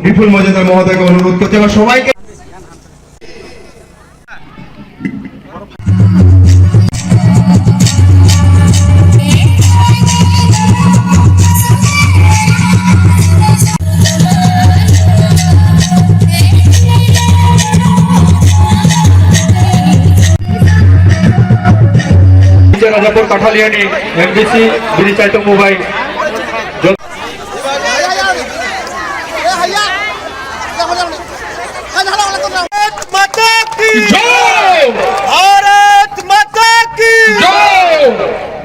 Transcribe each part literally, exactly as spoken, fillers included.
বিপুল মজুমদার মহোদয়কে অনুরোধ করছি, আমার সবাইকে। রাজাপুর কাঠালিয়ানি এমডিসি বিনি চাইতো মোবাইল। भारत माता की जय। भारत माता की जय।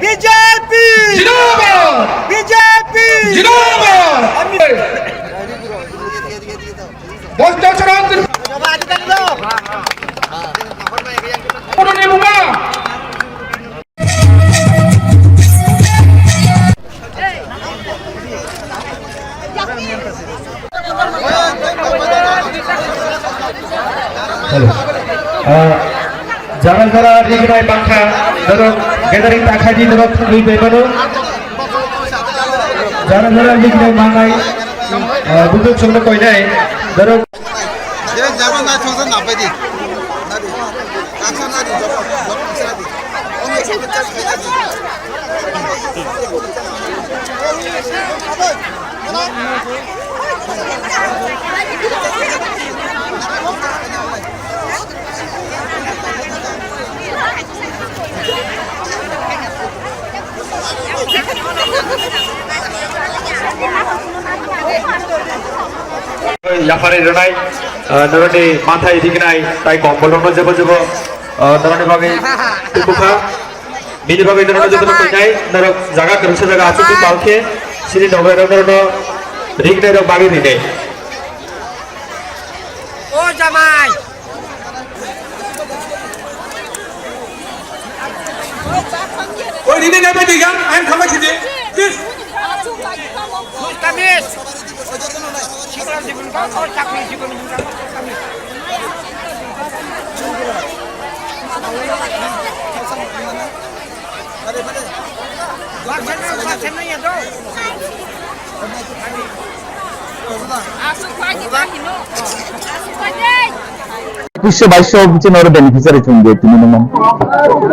बीजेपी जिंदाबाद। बीजेपी जिंदाबाद। ভ্রষ্টাচার। Hello. Ah, jara jara rignai bangkha, norok gathering ta khaidi norok thangwi bai mano. Jara jara rignai mangnai, ah, bundo chwngno koinai, norok. Yapharwi rwnai, ah, norokni manthai rignai, tai kombolrokno jebo jebo, ah, norokni bagwi tubukha. Bini bagwi norokno jotono koinai, norok jaga kwrwngsa jaga achukgwi pal khe, chini nogoirok norokno rignairok bagwi rinai. O jamai! Oi, rini nai bai diga, ayang khamai sidi, please. Kamis. Sikla jibon ka, o chakri jibon ka, kamis. Baksa na, baksa na ya do. Asuk pagi, pagi no. Asuk pagi. Ekusho baisho bichino oro beneficiary chwng je tini nung.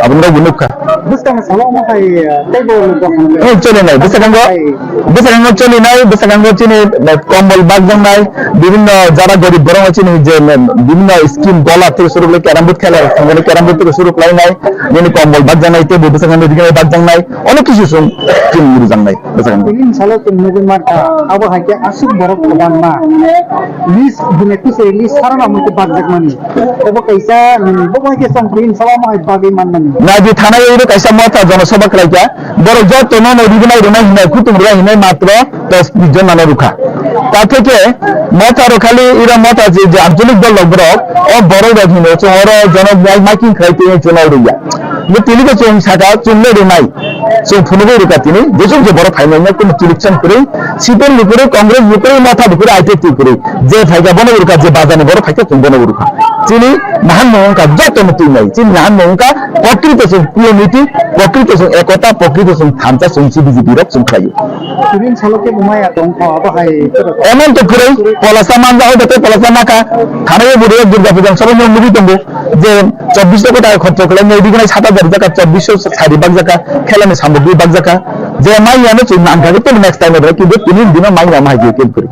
Aboni rok bo nukha. Bwskang salo mo hai, tei bo nukha. Oh, chole nai, bwskango, bwskango chole nai, bwskango chini, eh, kombol bakjak nai, bibhinno jara gorib borok chini je, eh, bibhinno scheme gola thik suru le carrom board khela, thangmani carrom board thik suru khlai nai, nini kombol bakjak nai, tei bo bwskango dikhai bakjak nai, onek kisu chwng chini guru jang nai, bwskango. Tini salo chwng nugwi mankha, abo hai khe aswk borok kwbangma. List, bini kisa list sarana mui bakjak mani. Obo kaisa, mm, bo hai khe chwng tini salo mo hai bagwi man mani. Naidi thana iro kaisa motha jonosabha khlaikha. Borok joto no no ribinai rwnai hinai, kutung rwnai hinai matro dos bis jon mano rukha. Ta theke motha rok khali ira motha je, je ancholik dol rok borok, o borok rok hino chwng oro jono bai miking khlai twi chwng no rwya. Bo tini bo chwng saka chwng no rwnai. Chwng phunugwi rwkha tini, jesuk je borok phaimani kuno selection kwrwi, C P M ni kwrwi, Congress ni kwrwi, motha ni kwrwi, I P F ni kwrwi. Je phaikha bono rwkha, je bazar ni borok phaikha chwng bono rwkha. Chini nahan no wngkha joto no twi nai. Chini nahan no wngkha prokrito chwng unity, prokrito chwng ekota, prokrito chwng thansa chwng C B J P rok chwng khlaio. Tini salo khe bo maya tong kha, abo hai. Emon to kwrwi, polasa manja hoi bete polasa nakha. Thanayo bwrwi Durga Puja ni sabo nugwi tongo. Je chobbish loko taka khorcho khlai nai, bini sat hajar jaka, chobbish sari bak jaka, khelani samogri bak jaka. Je mai yano chwng nang kha, tini next time ro, kintu tini dino mai yama hai je kel kuri.